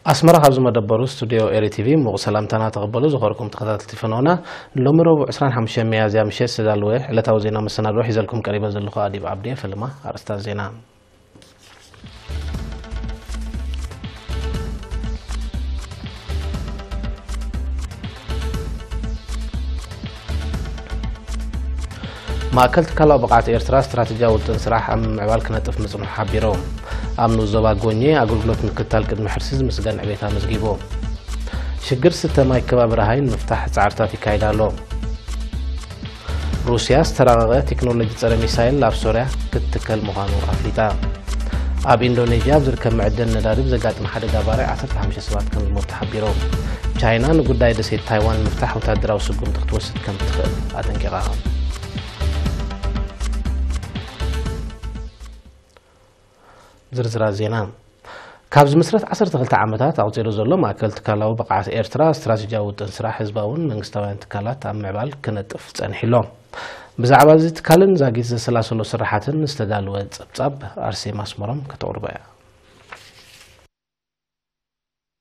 ኣስመራ፣ ካብ ዝመደበሩ ስቱድዮ ኤሪ ቲቪ ሙቕ ሰላምታና ተቐበሉ። ዝኸርኩም ተኸታተልቲ ፈነውና፣ ሎሚ ረቡዕ ዕስራን ሓሙሽተን ሚያዝያ ምሸት ዝተዳለወ ዕለታዊ ዜና መሰናድኦ ሒዘልኩም ቀሪበ ዘለኹ ኣዲብ ዓብድየ። ፈለማ ኣርእስታት ዜና። ማእከል ትካላዊ ብቕዓት ኤርትራ ስትራተጂያዊ ውጥን ስራሕ ኣብ ምምዕባል ክነጥፍ ምጽንሑ ሓቢሩ። ኣብ ንኡስ ዞባ ጎኜ ኣገልግሎት ምክትታል ቅድሚ ሕርሲ ዝምስገን ዕቤት ኣመዝጊቡ። ሽግር ስተ ማይ ከባቢ ረሃይን ምፍታሕ ጻዕርታት ይካየድ ኣሎ። ሩስያ ዝተራቐቐ ቴክኖሎጂ ጸረ ሚሳይል ኣብ ሶርያ ክትትከል ምዃኑ ኣፍሊጣ። ኣብ ኢንዶኔዥያ ኣብ ዝርከብ መዐደሊ ነዳዲ ብዘጋጠመ ሓደጋ ባርዕ ዓሰርተ ሓሙሽተ ሰባት ከም ዝሞቱ ተሓቢሩ። ቻይና ንጉዳይ ደሴት ታይዋን ንምፍታሕ ወታደራዊ ስጉምቲ ክትወስድ ከም ትኽእል ኣጠንቂቓ። ዝርዝራት ዜና። ካብ ዝምስረት ዓሰርተ ክልተ ዓመታት ኣቑጺሩ ዘሎ ማእከል ትካላዊ ብቕዓት ኤርትራ፣ ስትራተጂያዊ ውጥን ስራሕ ህዝባውን መንግስታውያን ትካላት ኣብ ምዕባል ክነጥፍ ጸኒሑ ኣሎ። ብዛዕባ እዚ ትካልን ዛጊት ዘሰላሰሎ ስራሓትን ዝተዳለወ ጸብጻብ ኣርሴማ ኣስመሮም ከተቕርቦ እያ።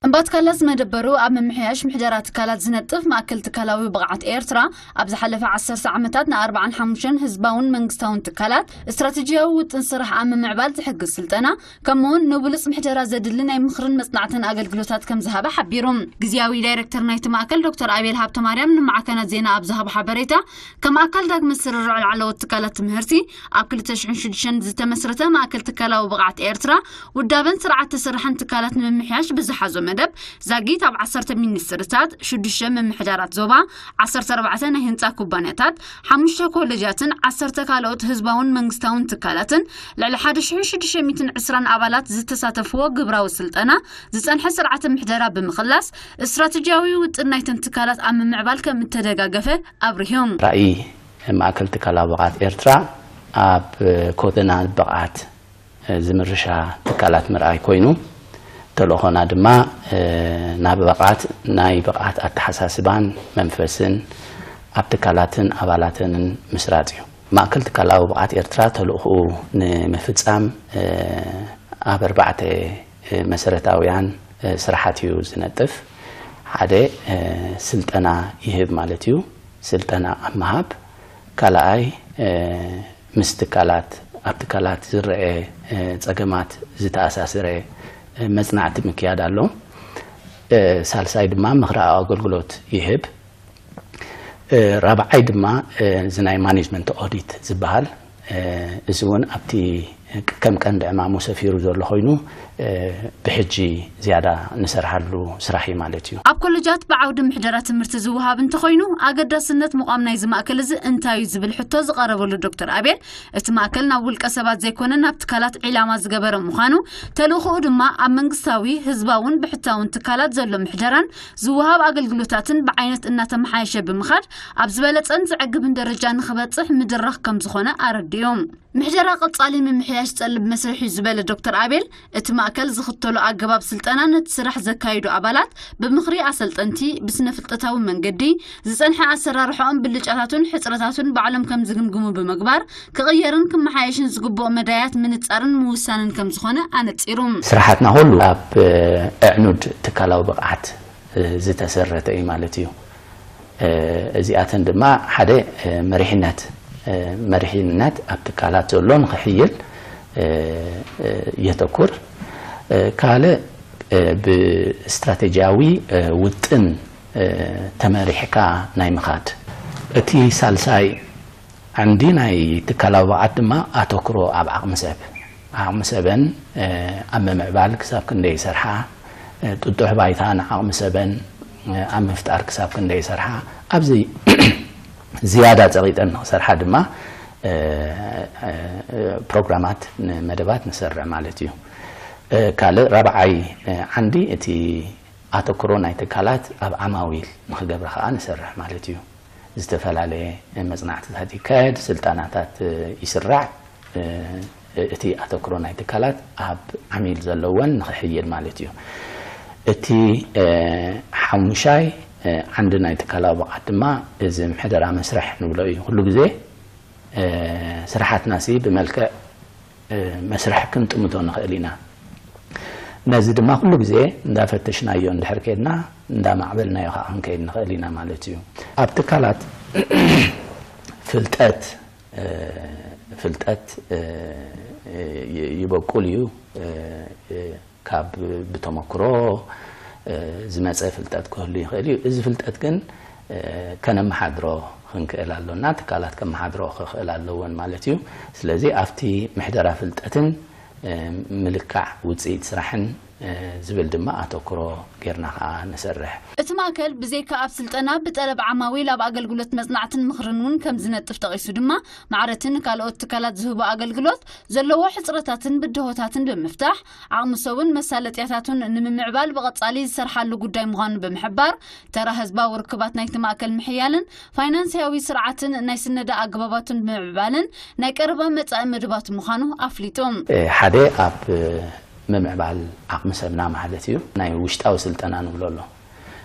እምባ ትካላት ዝመደበሩ ኣብ ምምሕያሽ ምሕደራ ትካላት ዝነጥፍ ማእከል ትካላዊ ብቕዓት ኤርትራ፣ ኣብ ዝሓለፈ ዓሰርተ ዓመታት ንኣርባዓን ሓሙሽተን ህዝባውን መንግስታውን ትካላት ስትራተጂያዊ ውጥን ስራሕ ኣብ ምምዕባል ዝሕግዝ ስልጠና፣ ከምኡውን ንብሉጽ ምሕደራ ዘድሊ ናይ ምኽርን መጽናዕትን ኣገልግሎታት ከም ዝሃበ ሓቢሩ። ግዝያዊ ዳይሬክተር ናይቲ ማእከል ዶክተር ኣቤል ሃብተማርያም ንማዕከናት ዜና ኣብ ዝሃቦ ሓበሬታ፣ ከም ኣካል ዳግመ ስርርዕ ላዕለዎት ትካላት ትምህርቲ፣ ኣብ ክልተ ሽሕን ሽዱሽተን ዝተመስረተ ማእከል ትካላዊ ብቕዓት ኤርትራ፣ ውዳበን ስርዓተ ስራሕን ትካላት ንምምሕያሽ ብዝሓዞ መደብ፣ ዛጊት ኣብ ዓሰርተ ሚኒስትሪታት፣ ሽዱሽተ ምምሕዳራት ዞባ፣ ዓሰርተ ኣርባዕተ ናይ ህንጻ ኩባንያታት፣ ሓሙሽተ ኮሌጃትን ዓሰርተ ካልኦት ህዝባውን መንግስታውን ትካላትን፣ ልዕሊ ሓደ ሽሕን ሽዱሽተ ሚእትን ዕስራን ኣባላት ዝተሳተፍዎ ግብራዊ ስልጠና፣ ዝጸንሐ ስርዓተ ምሕደራ ብምኽላስ፣ ስትራተጂያዊ ውጥን ናይተን ትካላት ኣብ ምምዕባል ከም እተደጋገፈ ኣብሪሆም። ራእይ ማእከል ትካላዊ ብቕዓት ኤርትራ ኣብ ኮተና ብቕዓት ዝምርሻ ትካላት ምርኣይ ኮይኑ፣ ተልእኾና ድማ ናብ ብቕዓት፣ ናይ ብቕዓት ኣተሓሳስባን መንፈስን ኣብ ትካላትን ኣባላተንን ምስራጽ እዩ። ማእከል ትካላዊ ብቕዓት ኤርትራ ተልእኾኡ ንምፍጻም ኣብ ኣርባዕተ መሰረታውያን ስራሓት እዩ ዝነጥፍ። ሓደ ስልጠና ይህብ ማለት እዩ። ስልጠና ኣብ ምሃብ፣ ካልኣይ ምስ ትካላት፣ ኣብ ትካላት ዝረአ ጸገማት ዝተኣሳሰረ መጽናዕቲ ምክያድ ኣሎ። ሳልሳይ ድማ ምኽራዊ ኣገልግሎት ይህብ። ራብዓይ ድማ እዚ ናይ ማኔጅመንት ኦዲት ዝበሃል፣ እዚ እውን ኣብቲ ከም ቀንዲ ዕማሙ ሰፊሩ ዘሎ ኮይኑ፣ ብሕጂ ዝያዳ ንሰርሓሉ ስራሕ እዩ ማለት እዩ። ኣብ ኮለጃት ብዓውዲ ምሕደራ ትምህርቲ ዝወሃብ እንተኾይኑ፣ ኣገዳስነት ምቋም ናይዚ ማእከል እዚ እንታይ እዩ ዝብል ሕቶ ዝቐረበሉ ዶክተር ኣቤል፣ እቲ ማእከል ናብ ውልቀ ሰባት ዘይኮነ ናብ ትካላት ዒላማ ዝገበረ ምዃኑ፣ ተልእኾኡ ድማ ኣብ መንግስታዊ፣ ህዝባውን ብሕታውን ትካላት ዘሎ ምሕደራን ዝወሃብ ኣገልግሎታትን ብዓይነት እናተመሓየሸ ብምኻድ ኣብ ዝበለጸን ዘዕግብን ደረጃ ንኽበጽሕ ምድራኽ ከም ዝኾነ ኣረዲኡ። ምሕደራ ቀጻሊ ምምሕያሽ ዝጠልብ መስርሕ እዩ ዝበለ ዶክተር ኣቤል፣ እቲ ማእከል ዝኽተሎ ኣገባብ ስልጠና ነቲ ስራሕ ዘካይዱ ኣባላት ብምኽሪ ኣሰልጠንቲ፣ ብስነ ፍልጠታዊ መንገዲ፣ ዝጸንሐ ኣሰራርሓኦም ብልጫታቱን ሕጽረታቱን ባዕሎም ከም ዝግምግሙ ብምግባር፣ ክቕየርን ክመሓየሽን ዝግብኦ መዳያት ምንጻርን ምውሳንን ከም ዝኾነ ኣነጺሩ። ስራሓትና ኩሉ ኣብ ኣዕኑድ ትካላዊ ብቕዓት ዝተሰረተ እዩ ማለት እዩ። እዚኣተን ድማ ሓደ መሪሕነት፣ መሪሕነት ኣብ ትካላት ዘሎ ንኽሕይል የተኩር። ካልእ ብስትራቴጂያዊ ውጥን ተመሪሕካ ናይ ምኻድ። እቲ ሳልሳይ ዓንዲ ናይ ትካላዊ ብቕዓት ድማ ኣተኩሮ ኣብ ዓቕሚ ሰብ፣ ዓቕሚ ሰበን ኣብ ምምዕባል ክሳብ ክንደይ ይሰርሓ፣ ጥጡሕ ባይታ ንዓቕሚ ሰበን ኣብ ምፍጣር ክሳብ ክንደይ ይሰርሓ፣ ኣብዚ ዝያዳ ጸቒጠን ንኽሰርሓ ድማ ፕሮግራማት ንመደባት ንሰርዕ ማለት እዩ። ካልእ ራብዓይ ዓንዲ እቲ ኣተኩሮ ናይ ትካላት ኣብ ዓማዊል ንኽገብረ ከኣ ንሰርሕ ማለት እዩ። ዝተፈላለየ መጽናዕትታት ይካየድ፣ ስልጠናታት ይስራዕ። እቲ ኣተኩሮ ናይ ትካላት ኣብ ዓሚል ዘለወን ንኽሕይል ማለት እዩ። እቲ ሓሙሻይ ዓንዲ ናይ ትካላዊ ብቕዓት ድማ እዚ ምሕደራ መስርሕ ንብሎ እዩ። ኩሉ ግዜ ስራሓትናሲ ብመልክዕ መስርሕ ክንጥምቶ ንኽእል ኢና። ነዚ ድማ ኩሉ ግዜ እንዳፈተሽናዮ እንድሕር ከይድና እንዳማዕበልናዮ ከዓ ክንከይድ ንኽእል ኢና ማለት እዩ። ኣብ ትካላት ፍልጠት ፍልጠት ይበቁል እዩ። ካብ ብተመክሮ ዝመፀ ፍልጠት ክህሉ ይኽእል እዩ። እዚ ፍልጠት ግን ከነመሓድሮ ክንክእል ኣሎና። ትካላት ከመሓድሮ ክኽእል ኣለዎን ማለት እዩ። ስለዚ ኣብቲ ምሕደራ ፍልጠትን ምልካዕ ውፅኢት ስራሕን ዝብል ድማ ኣተኩሮ ጌርና ከዓ ንሰርሕ። እቲ ማእከል ብዘይካ ኣብ ስልጠና ብጠለብ ዓማዊል ኣብ ኣገልግሎት መጽናዕትን ምኽርን እውን ከም ዝነጥፍ ጠቒሱ ድማ ማዕረትን ካልኦት ትካላት ዝህቦ ኣገልግሎት ዘለዎ ሕጽረታትን ብድሆታትን ብምፍታሕ ዓቕሚ ሰብን መሳለጥያታቱን ንምምዕባል ብቐጻሊ ዝሰርሓሉ ጉዳይ ምዃኑ ብምሕባር ተራ ህዝባዊ ርክባት ናይቲ ማእከል ምሕያልን ፋይናንስያዊ ስርዓትን ናይ ስነዳ ኣገባባቱን ብምዕባልን ናይ ቀረባ መጻኢ መደባቱ ምዃኑ ኣፍሊጡ። ሓደ ኣብ ምምዕባል ዓቕሚ ሰብና ማለት እዩ። ናይ ውሽጣዊ ስልጠና ንብሎ ኣሎ።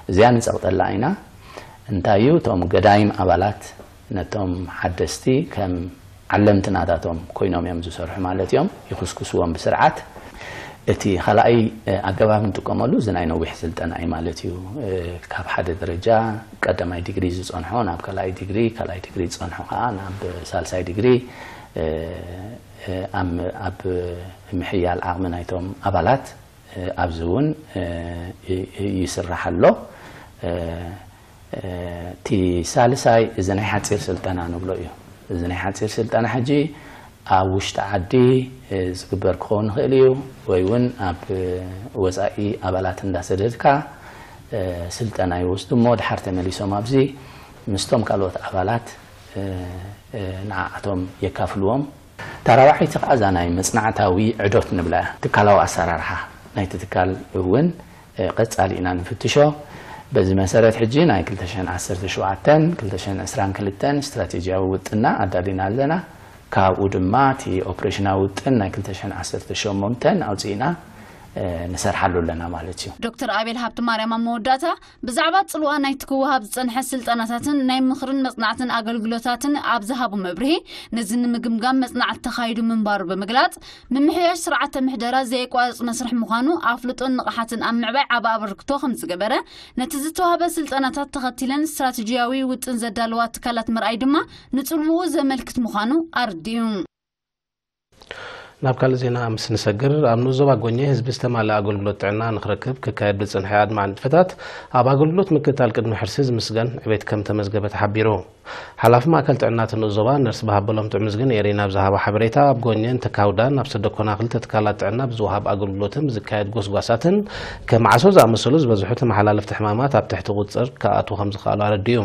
እዚኣ ንጸቕጠላ ኢና። እንታይ እዩ እቶም ገዳይም ኣባላት ነቶም ሓደስቲ ከም ዓለምቲ ናታቶም ኮይኖም እዮም ዝሰርሑ ማለት እዮም። ይኹስኩስዎም ብስርዓት። እቲ ካልኣይ ኣገባብ ንጥቀመሉ እዚ ናይ ነዊሕ ስልጠና እዩ ማለት እዩ። ካብ ሓደ ደረጃ ቀዳማይ ዲግሪ ዝጸንሖ ናብ ካልኣይ ዲግሪ፣ ካልኣይ ዲግሪ ዝጸንሖ ከዓ ናብ ሳልሳይ ዲግሪ ኣብ ምሕያል ዓቕሚ ናይቶም ኣባላት ኣብዚ እውን ይስራሕ ኣሎ። እቲ ሳልሳይ እዚ ናይ ሓፂር ስልጠና ንብሎ እዩ። እዚ ናይ ሓፂር ስልጠና ሕጂ ኣብ ውሽጢ ዓዲ ዝግበር ክኸውን ይኽእል እዩ፣ ወይ እውን ኣብ ወፃኢ ኣባላት እንዳሰደድካ ስልጠና ይወስዱ እሞ ድሓር ተመሊሶም ኣብዚ ምስቶም ካልኦት ኣባላት ንዓኣቶም የካፍልዎም። ታራባዓይቲ ከዓ እዛ ናይ መፅናዕታዊ ዕዶት ንብላ ትካላዊ ኣሰራርሓ ናይቲ ትካል እውን ቀፃሊ ኢና ንፍትሾ። በዚ መሰረት ሕጂ ናይ ክልተ ሽሕን ዓሰርተ ሸውዓተን ክልተ ሽሕን ዕስራን ክልተን ስትራቴጂያዊ ውጥና ኣዳሊና ኣለና። ካብኡ ድማ እቲ ኦፕሬሽናዊ ውጥን ናይ ክልተ ሽሕን ዓሰርተ ሸሞንተን ኣውፅእና ንሰርሓሉ ኣለና ማለት እዩ። ዶክተር ኣቤል ሃብቲ ማርያም ኣብ መወዳእታ ብዛዕባ ጽልዋ ናይቲ ክወሃብ ዝጸንሐ ስልጠናታትን ናይ ምኽርን መጽናዕትን ኣገልግሎታትን ኣብ ዝሃቡ መብርሂ፣ ነዚ ንምግምጋም መጽናዕቲ ተኻይዱ ምንባሩ ብምግላጽ፣ ምምሕያሽ ስርዓተ ምሕደራ ዘየቋርጽ መስርሕ ምዃኑ ኣፍልጦን ንቕሓትን ኣብ ምዕባይ ዓቢ ኣበርክቶ ከም ዝገበረ፣ ነቲ ዝተዋህበ ስልጠናታት ተኸቲለን ስትራቴጂያዊ ውጥን ዘዳለዋ ትካላት ምርኣይ ድማ ንጽልውኡ ዘመልክት ምዃኑ ኣረዲኡ። ናብ ካልእ ዜና ምስ ንሰግር፣ ኣብ ንኡስ ዞባ ጎኘ ህዝቢ ዝተማልአ ኣገልግሎት ጥዕና ንክረክብ ክካየድ ብዝጸንሐ ኣድማዒ ንጥፈታት ኣብ ኣገልግሎት ምክትታል ቅድሚ ሕርሲ ዝምስገን ዕቤት ከም ተመዝገበ ተሓቢሩ። ሓላፊ ማእከል ጥዕና እቲ ንኡስ ዞባ ነርስ በሃበሎም ጥዑምዝጊ ንኤሬና ኣብ ዝሃቦ ሓበሬታ፣ ኣብ ጎኘን ተካውዳን ኣብ ሰደኮና ክልተ ትካላት ጥዕና ብዝወሃብ ኣገልግሎትን ብዝካየድ ጎስጓሳትን ከም ዓሶ ዝኣመሰሉ ዝበዝሑ ተመሓላለፍቲ ሕማማት ኣብ ትሕቲ ቁጽጽር ክኣትዉ ከም ዝኸኣሉ ኣረዲኡ።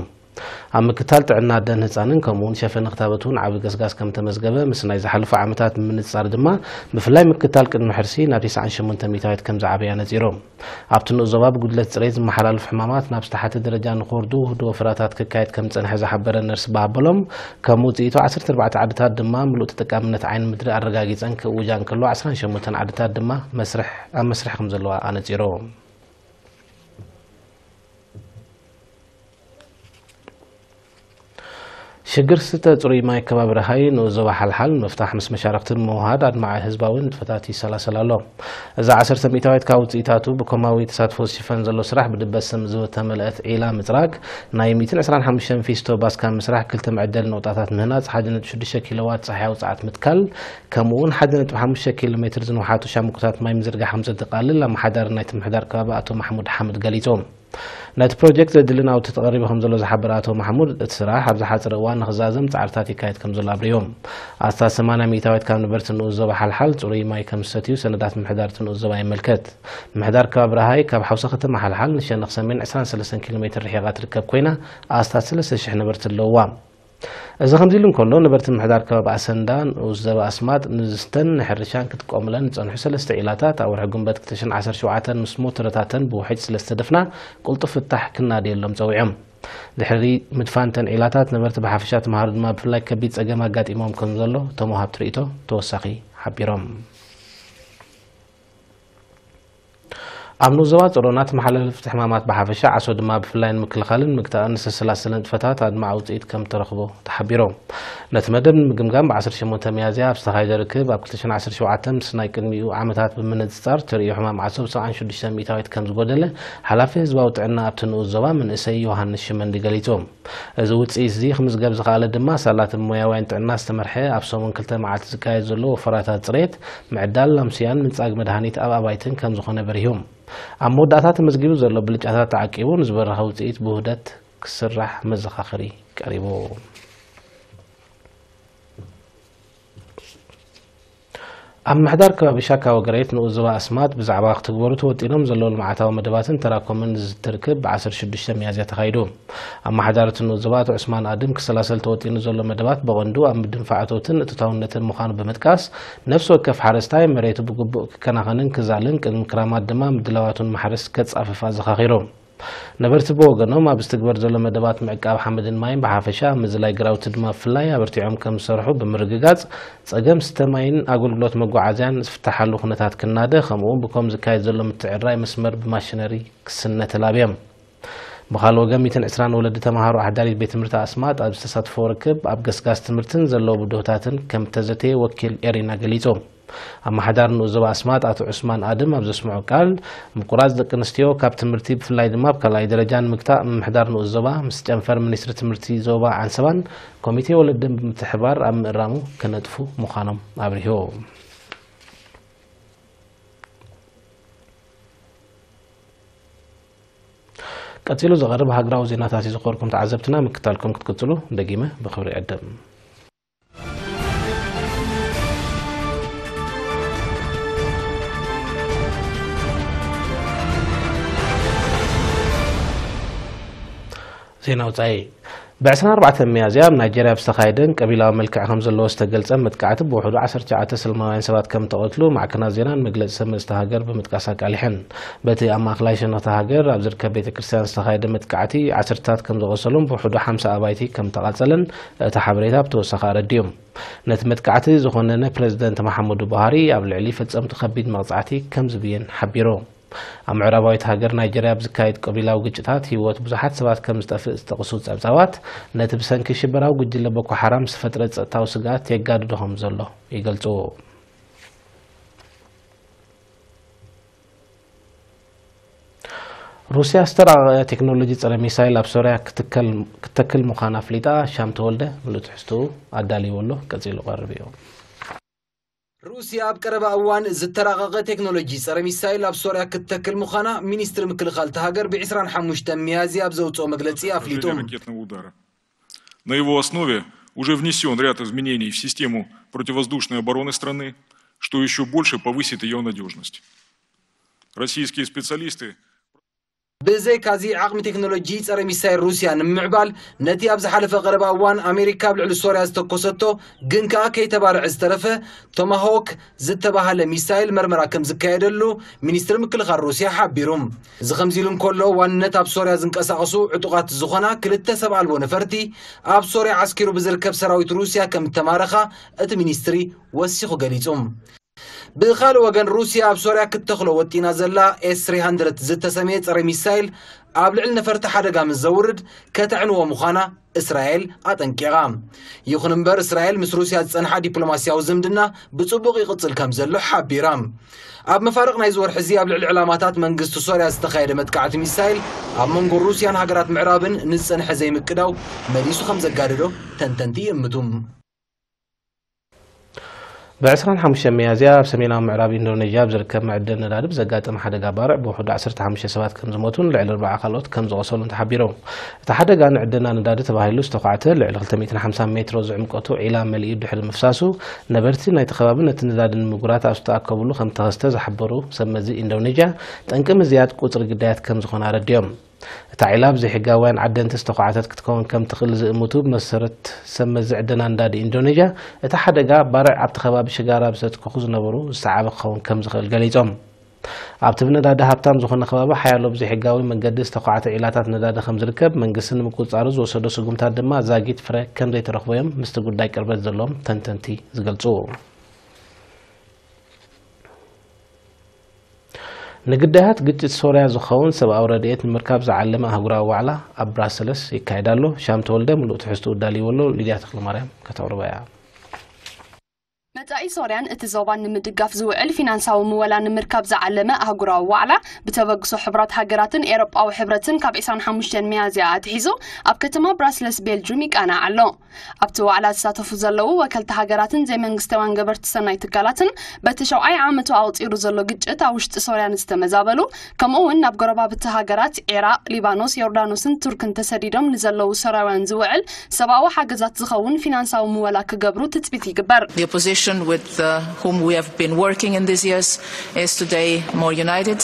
ኣብ ምክትታል ጥዕና ኣደን ህጻንን ከምኡ እውን ሸፈነ ክታበት እውን ዓቢ ገስጋስ ከም ተመዝገበ፣ ምስ ናይ ዝሓለፉ ዓመታት ብምንጽጻር ድማ ብፍላይ ምክትታል ቅድሚ ሕርሲ ናብ ተስዓን ሸሞንተን ሚእታዊት ከም ዝዓበየ ኣነጺሩ። ኣብቲ ንኡስ ዞባ ብጉድለት ጽሬት ዝመሓላለፉ ሕማማት ናብ ዝተሓተ ደረጃ ንኽወርዱ ውህደት ወፈራታት ክካየድ ከም ዝጸንሐ ዝሓበረ ነርስ በሃበሎም፣ ከም ውጽኢቱ ዓሰርተ ኣርባዕተ ዓድታት ድማ ምሉእ ተጠቃምነት ዓይኒ ምድሪ ኣረጋጊጸን ክእውጃ እንከሎ፣ ዓሰርተ ሸሞንተ ዓድታት ድማ መስርሕ ኣብ መስርሕ ከም ዘለዋ ኣነጺሩ። ሽግር ስተ ጽሩይ ማይ ከባቢ ረሃይ ንኡስ ዞባ ሓልሓል ንምፍታሕ ምስ መሻርኽቲ ብምውሃድ ኣድማዒ ህዝባዊ ንጥፈታት ይሰላሰል ኣሎ። እዛ ዓሰርተ ሚእታዊት ካብ ውጽኢታቱ ብኮማዊ ተሳትፎ ዝሽፈን ዘሎ ስራሕ ብድበ ስም ዝተመልአት ዒላ ምጽራግ ናይ ሚእትን ዕስራን ሓሙሽተን ፊስቶ ባስካን ምስራሕ ክልተ መዐደሊ ነቑጣታት ምህናጽ ሓደ ነጥቢ ሽዱሽተ ኪሎዋት ጸሓያዊ ጸዓት ምትካል ከምኡ እውን ሓደ ነጥቢ ሓሙሽተ ኪሎ ሜትር ዝንውሓቱ ሻምብቆታት ማይ ምዝርጋሕ ከም ዘጠቓልል ኣመሓዳሪ ናይቲ ምምሕዳር ከባቢ ኣቶ ማሕሙድ ሓምድ ገሊጹ። ነቲ ፕሮጀክት ዘድሊ ናውቲ ተቐሪቡ ከም ዘሎ ዝሓበረ ኣቶ ማሕሙድ፣ እቲ ስራሕ ኣብ ዝሓጸረ እዋን ንኽዛዘም ጻዕርታት ይካየድ ከም ዘሎ ኣብሪሁ። ኣስታት ሰማንያ ሚእታዊት ካብ ነበርቲ ንኡስ ዞባ ሓልሓል ጽሩይ ማይ ከም ዝሰትዩ ሰነዳት ምምሕዳር እቲ ንኡስ ዞባ የመልክት። ምምሕዳር ከባቢ ረሃይ ካብ ሓውሲ ከተማ ሓልሓል ንሸነኽ ሰሜን ዕስራን ሰለስተን ኪሎ ሜትር ርሒቓ ትርከብ ኮይና፣ ኣስታት ሰለስተ ሽሕ ነበርቲ ኣለውዋ። እዚ ከምዚ ኢሉ እንከሎ፣ ነበርቲ ምምሕዳር ከባቢ ኣሰንዳ ንኡስ ዞባ ኣስማጥ ንዝስተን ንሕርሻን ክጥቀሙለን ዝጸንሑ ሰለስተ ዒላታት ኣብ ወርሒ ጉንበት ክልተ ሽሕን ዓሰርተ ሸውዓተን ምስ ሞተረታተን ብውሕጅ ስለ ዝተደፍና ቅልጡፍ ፍታሕ ክናደየሎም ጸዊዖም። ድሕሪ ምድፋን እተን ዒላታት ነበርቲ ብሓፈሻ ተምሃሮ ድማ ብፍላይ ከቢድ ጸገም ኣጋጢሞም ከም ዘሎ እቶም ወሃብቲ ርእይቶ ተወሳኺ ሓቢሮም። ኣብ ንኡስ ዞባ ጸሮና ተመሓላለፍቲ ሕማማት ብሓፈሻ፣ ዓሶ ድማ ብፍላይ ንምክልኻልን ምግታእን ዝተሰላሰለ ንጥፈታት ኣድማዒ ውጽኢት ከም ተረኽቦ ተሓቢሩ። ነቲ መደብ ንምግምጋም ብ ዓሰርተ ሸሞንተ ሚያዝያ ኣብ ዝተኻየደ ርክብ፣ ኣብ ክልተ ሽሕን ዓሰርተ ሸውዓተን ምስ ናይ ቅድሚኡ ዓመታት ብምንጽጻር፣ ተርእዮ ሕማም ዓሶ ብ ሰብዓን ሽዱሽተ ሚእታዊት ከም ዝጎደለ ሓላፊ ህዝባዊ ጥዕና ኣብቲ ንኡስ ዞባ መንእሰይ ዮሃንስ ሽመንዲ ገሊጹ። እዚ ውጽኢት እዚ ክምዝገብ ዝኸኣለ ድማ ሳላ እቲ ብሞያውያን ጥዕና ዝተመርሐ ኣብ ሰሙን ክልተ መዓልቲ ዝካየድ ዘሎ ወፈራታት ጽሬት፣ ምዕዳል ላምስያን ምንጻግ መድሃኒት ኣብ ኣባይትን ከም ዝኾነ በሪሁ። ኣብ መወዳእታ ተመዝጊቡ ዘሎ ብልጫታት ተዓቂቡ ንዝበረኸ ውጽኢት ብውህደት ክስራሕ መዘኻኸሪ ቀሪቡ። ኣብ ምሕዳር ከባቢ ሻካ ወገሬት ንኡስ ዞባ ኣስማጥ ብዛዕባ ክትግበሩ ተወጢኖም ዘለዉ ልምዓታዊ መደባትን ተራኮምን ዝዝቲ ርክብ ብ ዓሰርተ ሽዱሽተ ሚያዝያ ተኻይዱ። ኣመሓዳሪ እቲ ንኡስ ዞባ ኣቶ ዑስማን ኣድም ክሰላሰል ተወጢኑ ዘሎ መደባት ብቐንዱ ኣብ ምድንፋዕ እቶትን እቶታውነትን ምዃኑ ብምጥቃስ፣ ነፍሲ ወከፍ ሓረስታይ መሬቱ ብግቡእ ክከናኸንን ክዛልን ቅድሚ ክራማት ድማ ምድላዋቱን ማሕረስ ከጻፍፍ ኣዘኻኺሩ። ነበርቲ ብወገኖም ኣብ ዝትግበር ዘሎ መደባት ምዕቃብ ሓመድን ማይን ብሓፈሻ ኣብ ምዝላይ ግራውቲ ድማ ብፍላይ ኣበርቲዖም ከም ዝሰርሑ ብምርግጋጽ፣ ጸገም ስተ ማይን ኣገልግሎት መጓዓዝያን ዝፍታሓሉ ኩነታት ክናደ፣ ከምኡ እውን ብኮም ዝካየድ ዘሎ ምትዕርራይ መስመር ብማሽነሪ ክስነ ተላብዮም። ብኻልእ ወገን ሚእትን ዕስራን ወለዲ ተምሃሮ ኣሕዳሪት ቤት ትምህርቲ ኣስማጥ ኣብ ዝተሳትፎ ርክብ ኣብ ገስጋስ ትምህርትን ዘለዉ ብድሆታትን ከም እተዘተየ ወኪል ኤሪና ገሊጹ። ኣመሓዳሪ ንኡስ ዞባ ኣስማጥ ኣቶ ዑስማን ኣድም ኣብ ዘስምዖ ቃል፣ ምቁራጽ ደቂ ኣንስትዮ ካብ ትምህርቲ ብፍላይ ድማ ኣብ ካልኣይ ደረጃ ንምግታእ ምምሕዳር ንኡስ ዞባ ምስ ጨንፈር ሚኒስትሪ ትምህርቲ ዞባ ዓንሰባን ኮሚቴ ወለድን ብምትሕብባር ኣብ ምእራሙ ክነጥፉ ምዃኖም ኣብሪሁ። ቀጺሉ ዝቐርብ ሃገራዊ ዜናታት እዩ ዝቐርኩም ተዓዘብትና፣ ምክታልኩም ክትቅጽሉ ደጊመ ብኽብሪ ይዕድም። ዜና ወጻኢ። ብ ዕስራን ኣርባዕተን ሚያዝያ ኣብ ናይጀርያ ብዝተኻየደን ቀቢላዊ መልክዕ ከም ዘለዎ ዝተገልጸ መጥቃዕቲ ብውሕዱ ዓሰርተ ትሽዓተ ሰላማውያን ሰባት ከም ተቐትሉ ማዕከናት ዜናን መግለጺ ሰመዝቲ ሃገር ብምጥቃስ ኣቃሊሐን። በቲ ኣብ ማእከላይ ሸነኽቲ ሃገር ኣብ ዝርከብ ቤተ ክርስቲያን ዝተኻየደ መጥቃዕቲ ዓሰርተታት ከም ዝቖሰሉን ብውሕዱ ሓምሳ ኣባይቲ ከም ተቓጸለን እቲ ሓበሬታ ብተወሳኺ ኣረዲኡ። ነቲ መጥቃዕቲ ዝኾነነ ፕረዚደንት መሓመዱ ቡሃሪ ኣብ ልዕሊ ፈጸምቱ ከቢድ መቕጻዕቲ ከም ዝብየን ሓቢሩ። ኣብ ምዕራባዊት ሃገር ናይጀርያ ኣብ ዝካየድ ቀቢላዊ ግጭታት ህይወት ብዙሓት ሰባት ከም ዝጠፍእ ዝጠቕሱ ጸብጻባት፣ ነቲ ብሰንኪ ሽበራዊ ጉጅለ ቦኮ ሓራም ዝተፈጥረ ጸጥታዊ ስግኣት የጋድዶ ከም ዘሎ ይገልጹ። ሩስያ ዝተራቐቐ ቴክኖሎጂ ጸረ ሚሳይል ኣብ ሶርያ ክትከል-፣ ክትተክል ምዃና ኣፍሊጣ። ሻም ተወልደ ምሉእ ትሕዝትኡ ኣዳልይዎ ኣሎ፣ ቀጺሉ ቀርብ እዩ። ሩስያ ኣብ ቀረባ እዋን ዝተራቐቐ ቴክኖሎጂ ጸረ ሚሳይል ኣብ ሶርያ ክትተክል ምዃና ሚኒስትሪ ምክልኻል እታ ሃገር ብ ዕስራን ሓሙሽተን ሚያዝያ ኣብ ዘውጽኦ መግለጺ ኣፍሊጡ። Ракетного удара. На его основе уже внесён ряд изменений в систему противовоздушной обороны страны, что ещё больше повысит её надёжность. Российские специалисты. ብዘይካዚ፣ ዓቕሚ ቴክኖሎጂ ጸረ ሚሳይል ሩስያ ንምምዕባል፣ ነቲ ኣብ ዝሓለፈ ቀረባ እዋን ኣሜሪካ ኣብ ልዕሊ ሶርያ ዝተኮሰቶ፣ ግን ከኣ ከይተባርዐ ዝተረፈ ቶማሆክ ዝተባህለ ሚሳይል መርመራ ከም ዝካየደሉ ሚኒስትሪ ምክልኻል ሩስያ ሓቢሩ። እዚ ከምዚ ኢሉ እንከሎ፣ ዋንነት ኣብ ሶርያ ዝንቀሳቐሱ ዕጡቓት ዝኾና ክልተ ሰብ ኣልቦ ነፈርቲ፣ ኣብ ሶርያ ዓስኪሩ ብዝርከብ ሰራዊት ሩስያ ከም እተማረኻ እቲ ሚኒስትሪ ወሲኹ ገሊጹ። ብኻልእ ወገን፣ ሩስያ ኣብ ሶርያ ክትተኽሎ ወጢና ዘላ ኤስ ትሪ ሃንድረድ ዝተሰምየ ጸረ ሚሳይል ኣብ ልዕሊ ነፈርቲ ሓደጋ ምስ ዘውርድ ከተዕንዎ ምዃና እስራኤል ኣጠንቂቓ። ይኹን እምበር፣ እስራኤል ምስ ሩስያ ዝጸንሓ ዲፕሎማስያዊ ዝምድና ብጽቡቕ ይቕጽል ከም ዘሎ ሓቢራ። ኣብ መፋርቕ ናይዚ ወርሒ እዚ ኣብ ልዕሊ ዕላማታት መንግስቲ ሶርያ ዝተኻየደ መጥቃዕቲ ሚሳይል ኣብ መንጎ ሩስያን ሃገራት ምዕራብን ንዝጸንሐ ዘይምቅዳው መሊሱ ከም ዘጋደዶ ተንተንቲ ይእምቱ። ብ ዕስራን ሓሙሽተን ሚያዝያ ኣብ ሰሜናዊ ምዕራብ ኢንዶኔዥያ ኣብ ዝርከብ መዐደኒ ነዳዲ ብዘጋጠመ ሓደጋ ባርዕ ብውሕዱ ዓሰርተ ሓሙሽተ ሰባት ከም ዝሞቱን ልዕሊ ኣርብዓ ካልኦት ከም ዝቖሰሉን ተሓቢሩ። እቲ ሓደጋ ንዕደና ነዳዲ ተባሂሉ ዝተዃዕተ ልዕሊ ክልተ ሚእትን ሓምሳን ሜትሮ ዝዕምቀቱ ዒላ መሊኡ ድሕሪ ምፍሳሱ፣ ነበርቲ ናይቲ ከባቢ ነቲ ነዳዲ ንምጉራት ኣብ ዝተኣከብሉ ከም ተኸስተ ዝሓበሩ ሰብ መዚ ኢንዶኔዥያ፣ ጠንቂ ምዝያድ ቁጽሪ ግዳያት ከም ዝኾነ ኣረዲኦም። እታ ዒላ ብዘይሕጋውያን ዓደንቲ ዝተዃዕተት ክትከውን ከም ትኽእል ዝእምቱ ብመሰረት ሰብ መዚ ዕደና ነዳዲ ኢንዶኔዥያ፣ እቲ ሓደጋ ባርዕ ኣብቲ ከባቢ ሽጋራ ብዘትኮኹ ዝነበሩ ዝሰዓበ ክኸውን ከም ዝኽእል ገሊጾም። ኣብቲ ብነዳዲ ሃብታም ዝኾነ ከባቢ ሓያሎ ብዘይሕጋዊ መንገዲ ዝተዃዕተ ዒላታት ነዳዲ ከም ዝርከብ መንግስቲ ንምቁጽጻሩ ዝወሰዶ ስጉምታት ድማ ዛጊት ፍረ ከም ዘይተረኽቦ እዮም ምስቲ ጉዳይ ቅርበት ዘለዎም ተንተንቲ ዝገልጹ። ንግዳያት ግጭት ሶርያ ዝኸውን ሰብኣዊ ረድኤት ንምርካብ ዝዓለመ ኣህጉራዊ ዋዕላ ኣብ ብራሰለስ ይካየድ ኣሎ። ሻም ተወልደ ምሉእ ትሕዝትኡ ኣዳልይዎ ኣሎ። ሊድያ ተኽለማርያም ከተቕርባ እያ። መጻኢ ሶርያን እቲ ዞባን ንምድጋፍ ዝውዕል ፊናንሳዊ ምወላ ንምርካብ ዝዓለመ ኣህጉራዊ ዋዕላ ብተበግሶ ሕቡራት ሃገራትን ኤሮጳዊ ሕብረትን ካብ ዕስራን ሓሙሽተን ሚያዝያ ኣትሒዙ ኣብ ከተማ ብራስለስ ቤልጁም ይቃናዕ ኣሎ። ኣብቲ ዋዕላ ዝሳተፉ ዘለዉ ወከልቲ ሃገራትን ዘይመንግስታውያን ገበርቲ ሰናይ ትካላትን በቲ ሸውዓይ ዓመቱ ኣቑጺሩ ዘሎ ግጭት ኣብ ውሽጢ ሶርያ ንዝተመዛበሉ፣ ከምኡ እውን ናብ ጎረባብቲ ሃገራት ዒራቕ፣ ሊባኖስ፣ ዮርዳኖስን ቱርክን ተሰዲዶም ንዘለዉ ሶርያውያን ዝውዕል ሰብኣዊ ሓገዛት ዝኸውን ፊናንሳዊ ምወላ ክገብሩ ትጽቢት ይግበር። The opposition with uh, whom we have been working in these years is today more united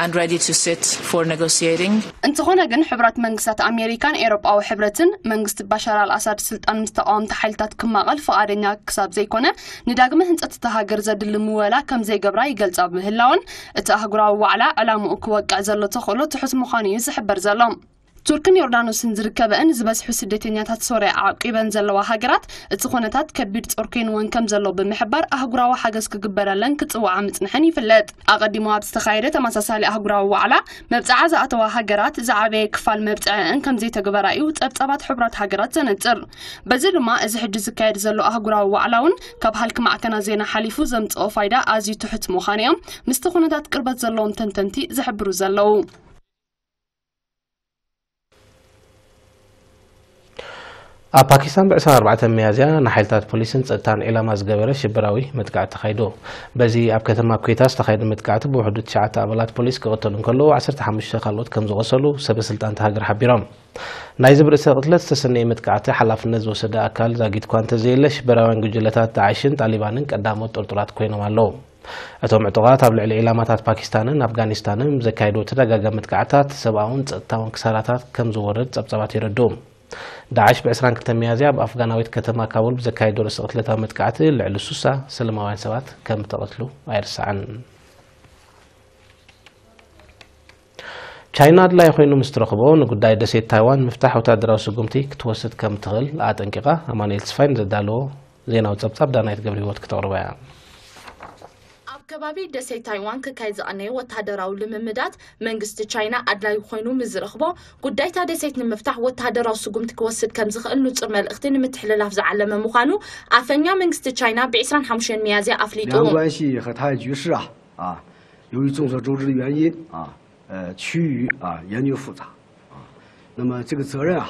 and ready to sit for negotiating. እንተኾነ ግን፣ ሕቡራት መንግስታት ኣሜሪካን ኤውሮጳዊ ሕብረትን መንግስቲ ባሻር ኣልኣሳድ ስልጣን ምስ ተቓወምቲ ሓይልታት ክማቐል ፍቓደኛ ክሳብ ዘይኮነ፣ ንዳግመ ህንጸት እታ ሃገር ዘድሊ ምወላ ከም ዘይገብራ ይገልጻ ብምህላወን፣ እቲ ኣህጉራዊ ዋዕላ ዕላምኡ ክወቅዕ ዘሎ ተኽእሎ ትሑት ምዃኑ እዩ ዝሕበር ዘሎ። ቱርክን ዮርዳኖስን ዝርከበአን ዝበዝሑ ስደተኛታት ሶርያ ኣዕቂበን ዘለዋ ሃገራት፣ እቲ ኩነታት ከቢድ ጾር ኮይንወን ከም ዘሎ ብምሕባር፣ ኣህጉራዊ ሓገዝ ክግበረለን ክጽውዓ ምጽንሐን ይፍለጥ። ኣቐዲሙ ኣብ ዝተኻየደ ተመሳሳሊ ኣህጉራዊ ዋዕላ፣ መብጽዓ ዝኣተዋ ሃገራት ዝዓበየ ክፋል መብጽዐአን ከም ዘይተገበራ እዩ ጸብጻባት ሕቡራት ሃገራት ዘነጽር። በዚ ድማ፣ እዚ ሕጂ ዝካየድ ዘሎ ኣህጉራዊ ዋዕላ እውን ካብ ሃልኪ ማዕከናት ዜና ሓሊፉ ዘምጽኦ ፋይዳ ኣዝዩ ትሑት ምዃኑ እዮም ምስቲ ኩነታት ቅርበት ዘለዎም ተንተንቲ ዝሕብሩ ዘለዉ። ኣብ ፓኪስታን ብ ዕስራን ኣርባዕተን ሚያዝያ ንሓይልታት ፖሊስን ጸጥታን ዒላማ ዝገበረ ሽበራዊ መጥቃዕቲ ተኻይዱ። በዚ ኣብ ከተማ ኩዌታ ዝተኻየደ መጥቃዕቲ ብውሕዱ ትሽዓተ ኣባላት ፖሊስ ክቕተሉ እንከለዉ፣ ዓሰርተ ሓሙሽተ ካልኦት ከም ዝቖሰሉ ሰበ ስልጣን እታ ሃገር ሓቢሮም። ናይዚ ብርእሰ ቅትለት ዝተሰነየ መጥቃዕቲ ሓላፍነት ዝወሰደ ኣካል ዛጊት እኳ እንተዘየለ፣ ሽበራውያን ጉጅለታት ዳዕሽን ጣሊባንን ቀዳሞት ጥርጡራት ኮይኖም ኣለዉ። እቶም ዕጡቓት ኣብ ልዕሊ ዒላማታት ፓኪስታንን ኣፍጋኒስታንን ብዘካየድዎ ተደጋጋሚ መጥቃዕትታት ሰብኣውን ጸጥታውን ክሳራታት ከም ዝወርድ ጸብጻባት የረድኡ። ዳዕሽ ብ ዕስራን ክልተን ሚያዝያ ኣብ ኣፍጋናዊት ከተማ ካቡል ብዘካየዶ ርእሰ ቅትለታዊ መጥቃዕቲ ልዕሊ ሱሳ ሰላማውያን ሰባት ከም እተቐትሉ ኣይርሳዕን። ቻይና ኣድላዪ ኮይኑ ምስ ትረኽቦ፣ ንጉዳይ ደሴት ታይዋን ምፍታሕ ወታደራዊ ስጉምቲ ክትወስድ ከም ትኽእል ኣጠንቂቓ። ኣማኑኤል ተስፋይ ንዘዳለዎ ዜናዊ ጸብጻብ ዳናይት ገብረህይወት ክተቕርባ እያ። ኣብ ከባቢ ደሴት ታይዋን ክካየድ ዝቐነየ ወታደራዊ ልምምዳት፣ መንግስቲ ቻይና ኣድላዪ ኮይኑ ምስ ዝረኽቦ፣ ጉዳይታ ደሴት ንምፍታሕ ወታደራዊ ስጉምቲ ክወስድ ከም ዝኽእል ንጹር መልእኽቲ ንምትሕልላፍ ዝዓለመ ምዃኑ ኣፈኛ መንግስቲ ቻይና ብ ዕስራን ሓሙሽተን ሚያዝያ ኣፍሊጡ። 两岸关系和台海局势啊，啊，由于众所周知的原因啊，呃，趋于啊严峻复杂啊，那么这个责任啊，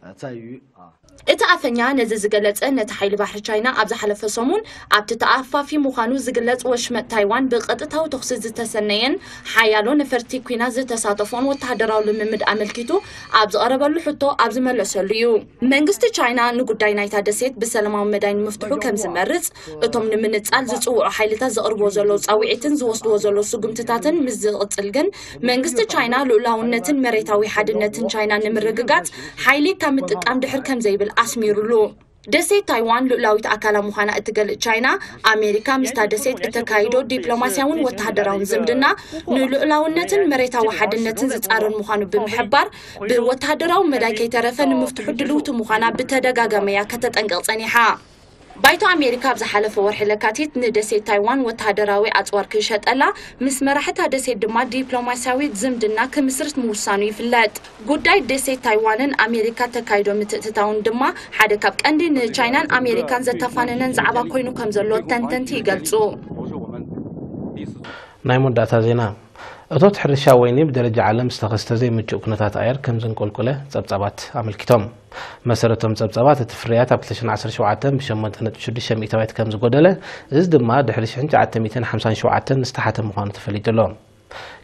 呃，在于啊。 እቲ ኣፈኛ ነዚ ዝገለጸ፣ ነቲ ሓይሊ ባሕሪ ቻይና ኣብ ዝሓለፈ ሰሙን ኣብቲ ተኣፋፊ ምዃኑ ዝግለጽ ወሽመጥ ታይዋን ብቐጥታዊ ተኹሲ ዝተሰነየን ሓያሎ ነፈርቲ ኲናት ዝተሳተፎን ወተሃደራዊ ልምምድ ኣመልኪቱ ኣብ ዝቐረበሉ ሕቶ ኣብ ዝመለሰሉ እዩ። መንግስቲ ቻይና ንጉዳይ ናይታ ደሴት ብሰላማዊ መዳይ ንምፍትሑ ከም ዝመርጽ፣ እቶም ንምንጻል ዝጽውዑ ሓይልታት ዘቕርብዎ ዘለዉ ጻውዒትን ዝወስድዎ ዘለዉ ስጉምትታትን ምስ ዝቕጽል ግን፣ መንግስቲ ቻይና ልኡላውነትን መሬታዊ ሓድነትን ቻይና ንምርግጋጽ ሓይሊ ካብ ምጥቃም ድሕር ከም ዘይብል ኣስሚሩሉ። ደሴት ታይዋን ልኡላዊት ኣካላ ምዃና እትገልጽ ቻይና፣ ኣሜሪካ ምስታ ደሴት እተካይዶ ዲፕሎማስያውን ወተሃደራውን ዝምድና ንልኡላውነትን መሬታዊ ሓድነትን ዝጻረር ምዃኑ ብምሕባር፣ ብወተሃደራዊ መዳይ ከይተረፈ ንምፍትሑ ድልውቲ ምዃና ብተደጋጋሚ እያ ከተጠንቅቕ ጸኒሓ። ባይቶ ኣሜሪካ ኣብ ዝሓለፈ ወርሒ ለካቲት ንደሴት ታይዋን ወተሃደራዊ ኣጽዋር ክሸጠላ፣ ምስ መራሕታ ደሴት ድማ ዲፕሎማስያዊ ዝምድና ክምስርት ምውሳኑ ይፍለጥ። ጉዳይ ደሴት ታይዋንን ኣሜሪካ ተካይዶ ምትእትታውን ድማ ሓደ ካብ ቀንዲ ንቻይናን ኣሜሪካን ዘተፋነነን ዛዕባ ኮይኑ ከም ዘሎ ተንተንቲ ይገልጹ። ናይ መወዳእታ ዜና። እቶት ሕርሻ ወይኒ ብደረጃ ዓለም ዝተኸስተ ዘይምቹእ ኩነታት ኣየር ከም ዘንቆልቆለ ጸብጻባት ኣመልኪቶም። መሰረቶም ጸብጻባት፣ እቲ ፍርያት ኣብ ክልተ ሽሕን ዓሰርተ ሸውዓተን ብ ሸሞንተ ነጥቢ ሽዱሽተ ሚእታዊት ከም ዝጎደለ፣ እዚ ድማ ድሕሪ ሽሕን ትሽዓተ ሚእትን ሓምሳን ሸውዓተን ዝተሓተ ምዃኑ ተፈሊጡ ኣሎ።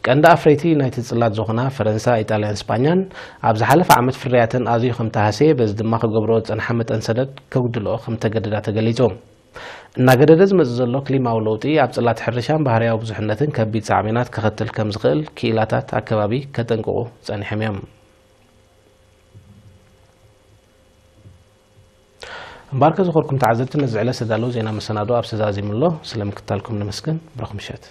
ቀንዲ ኣፍረይቲ ናይቲ ጽላት ዝኾና ፈረንሳ፣ ኢጣልያን ስጳኛን ኣብ ዝሓለፈ ዓመት ፍርያተን ኣዝዩ ከም ተሃስየ፣ በዚ ድማ ክገብርኦ ዝጸንሓ መጠን ሰደድ ከጉድልኦ ከም ተገደዳ ተገሊጹ። እናገደደ ዝመጽእ ዘሎ ክሊማዊ ለውጢ ኣብ ጽላት ሕርሻን ባህርያዊ ብዙሕነትን ከቢድ ሳዕቤናት ከኸትል ከም ዝኽእል ክኢላታት ኣከባቢ ከጠንቅቑ ጸኒሖም እዮም። እምበኣርከ ዝኾርኩም ተዓዘብቲ፣ ነዚ ዕለት ዝተዳለወ ዜና መሰናዶ ኣብ ተዛዚሙ ኣሎ። ስለ ምክታልኩም ነመስግን። ብሩኽ ምሸት።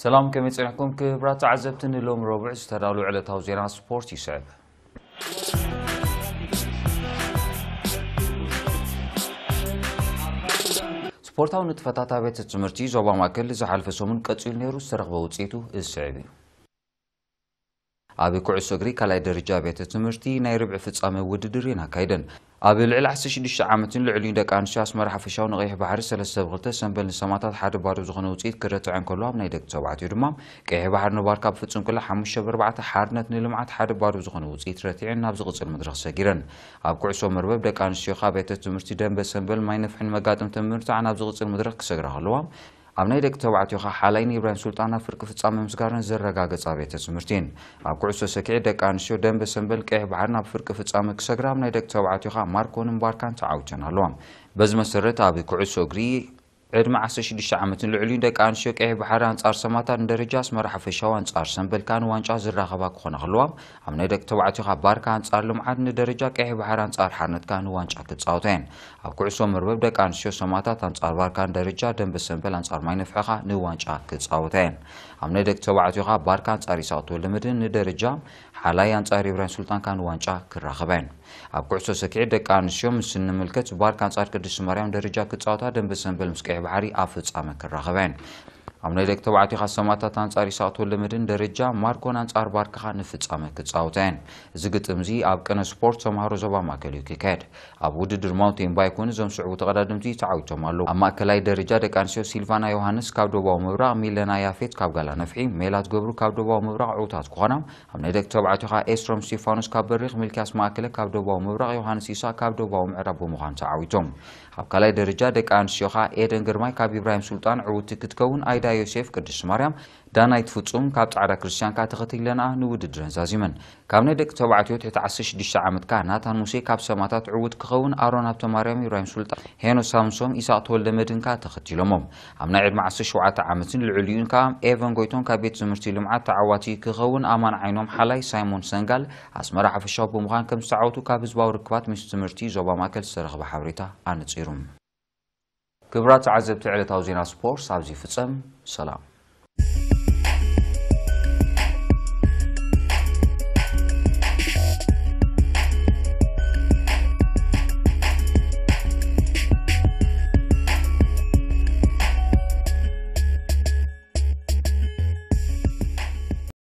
ሰላም፣ ከመይ ጸኒሕኩም ክቡራት ተዓዘብቲ? ንሎሚ ረቡዕ ዝተዳለዉ ዕለታዊ ዜና ስፖርት ይስዕብ። ስፖርታዊ ንጥፈታት ኣብያተ ትምህርቲ ዞባ ማእከል ዝሓለፈ ሰሙን ቀጺሉ ነይሩ፣ ዝተረኽበ ውጽኢቱ ዝስዕብ እዩ። ኣብ ኩዕሶ እግሪ ካልኣይ ደረጃ ቤተ ትምህርቲ ናይ ርብዒ ፍጻመ ውድድር እየን ኣካይደን። ኣብ ልዕሊ ዓሰርተ ሽዱሽተ ዓመትን ልዕሊኡን ደቂ ኣንስትዮ ኣስመራ ሓፈሻዊ ንቀይሕ ባሕሪ ሰለስተ ብ ክልተ፣ ሰምበል ንሰማታት ሓደ ባዶ ዝኾነ ውጽኢት ክረትዐ እንከሎ፣ ኣብ ናይ ደቂ ተባዕትዮ ድማ ቀይሕ ባሕሪ ንባርካ ብፍጹም ክላ ሓሙሽተ ብ ኣርባዕተ፣ ሓርነት ንልምዓት ሓደ ባዶ ዝኾነ ውጽኢት ረቲዐን ናብ ዝቕጽል መድረኽ ሰጊረን። ኣብ ኩዕሶ መርበብ ደቂ ኣንስትዮ ካብ ቤተ ትምህርቲ ደንበ ሰምበል ማይ ነፍሕን መጋጥም ትምህርቲ ናብ ዝቕጽል መድረኽ ክሰግራ ከለዋ፣ ኣብ ናይ ደቂ ተባዕትዮ ኸኣ ሓላይን ኢብራሂም ሱልጣን ኣብ ፍርቂ ፍጻመ ምስጋረን ዘረጋገጻ ቤተ ትምህርቲ እየን። ኣብ ኩዕሶ ሰኪዔት ደቂ ኣንስትዮ ደንበ ሰምበል ቀይሕ ባሕሪ ናብ ፍርቂ ፍጻመ ክሰግራ፣ ኣብ ናይ ደቂ ተባዕትዮ ኸኣ ማርኮንን ባርካን ተዓዊተን ኣለዋ። በዚ መሰረት ኣብ ኩዕሶ እግሪ ዕድመ ዓሰርተ ሽዱሽተ ዓመትን ልዕሊኡን ደቂ ኣንስትዮ ቀይሕ ባሕሪ ኣንጻር ሰማታት ንደረጃ ኣስመራ ሓፈሻዊ ኣንጻር ሰምበል ከኣ ንዋንጫ ዝራኸባ ክኾና ከለዋ፣ ኣብ ናይ ደቂ ተባዕትዮ ኸኣ ባርካ ኣንጻር ልምዓት ንደረጃ ቀይሕ ባሕሪ ኣንጻር ሓርነት ከኣ ንዋንጫ ክጻወታ እየን። ኣብ ኩዕሶ መርበብ ደቂ ኣንስትዮ ሰማታት ኣንጻር ባርካን ደረጃ ደንበ ሰምበል ኣንጻር ማይ ነፍሒ ከኣ ንዋንጫ ክጻወታ እየን። ኣብ ናይ ደቂ ተባዕትዮ ከኣ ባርካ ኣንጻር ይስሐቅ ተወልደመድህን ንደረጃ፣ ሓላይ ኣንጻር ኢብራሂም ሱልጣን ከኣ ንዋንጫ ክራኸባ እየን። ኣብ ኩዕሶ ሰኪዔት ደቂ ኣንስትዮ ምስ እንምልከት ባርካ ኣንጻር ቅድስቲ ማርያም ደረጃ ክጻወታ፣ ደንበ ሰምበል ምስ ቀይሕ ባሕሪ ኣብ ፍጻመ ክራኸባ እየን። ኣብ ናይ ደቂ ተባዕትዮ ከኣ ሰማታት ኣንጻር ይስሐቅ ተወልደመድህን ደረጃ ማርኮን ኣንጻር ባርካ ከኣ ንፍጻመ ክጻወታ እየን። እዚ ግጥም እዚ ኣብ ቅነ ስፖርት ተምሃሮ ዞባ ማእከል እዩ ክካየድ። ኣብ ውድድር ማውንቴን ባይክ እውን እዞም ስዕቡ ተቐዳደምቲ ተዓዊቶም ኣለዉ። ኣብ ማእከላይ ደረጃ ደቂ ኣንስትዮ ሲልቫና ዮሃንስ ካብ ደቡባዊ ምብራቕ፣ ሚለና ያፌት ካብ ጋላ ነፍሒ፣ ሜላት ገብሩ ካብ ደቡባዊ ምብራቕ ዕዉታት ክኾና፣ ኣብ ናይ ደቂ ተባዕትዮ ኸኣ ኤስሮም ስቴፋኖስ ካብ በሪኽ፣ ሚልክያስ ማእከለ ካብ ደቡባዊ ምብራቕ፣ ዮሃንስ ኢሳ ካብ ደቡባዊ ምዕራብ ብምዃን ተዓዊቶም። ኣብ ካልኣይ ደረጃ ደቂ ኣንስትዮ ኸኣ ኤደን ግርማይ ካብ ኢብራሂም ሱልጣን ዕውቲ ክትከውን፣ ኣይዳ ዮሴፍ ቅድስቲ ማርያም፣ ዳናይት ፍጹም ካብ ጻዕዳ ክርስትያን ከኣ ተኸቲለንኣ ንውድድረን ዛዚመን። ካብ ናይ ደቂ ተባዕትዮ ትሕቲ ዓሰርተ ሽዱሽተ ዓመት ከኣ ናታን ሙሴ ካብ ሰማታት ዕዉት ክኸውን፣ ኣሮን ሃብተማርያም፣ ኢብራሂም ሱልጣን፣ ሄኖስ ሳምሶም፣ ኢሳቅ ተወልደመድህን ከኣ ተኸቲሎሞም። ኣብ ናይ ዕድመ ዓሰርተ ሸውዓተ ዓመትን ልዕሊኡን ከኣ ኤቨን ጎይቶም ካብ ቤት ትምህርቲ ልምዓት ተዓዋቲ ክኸውን፣ ኣማን ዓይኖም ሓላይ፣ ሳይሞን ሰንጋል፣ ኣስመራ ሓፈሻዊ ብምዃን ከም ዝተዓወቱ ካብ ህዝባዊ ርክባት ሚኒስትሪ ትምህርቲ ዞባ ማእከል ዝተረኽበ ሓበሬታ ኣነጺሩ። ክቡራት ተዓዘብቲ፣ ዕለታዊ ዜና ስፖርት ኣብዚ ይፍጸም። ሰላም።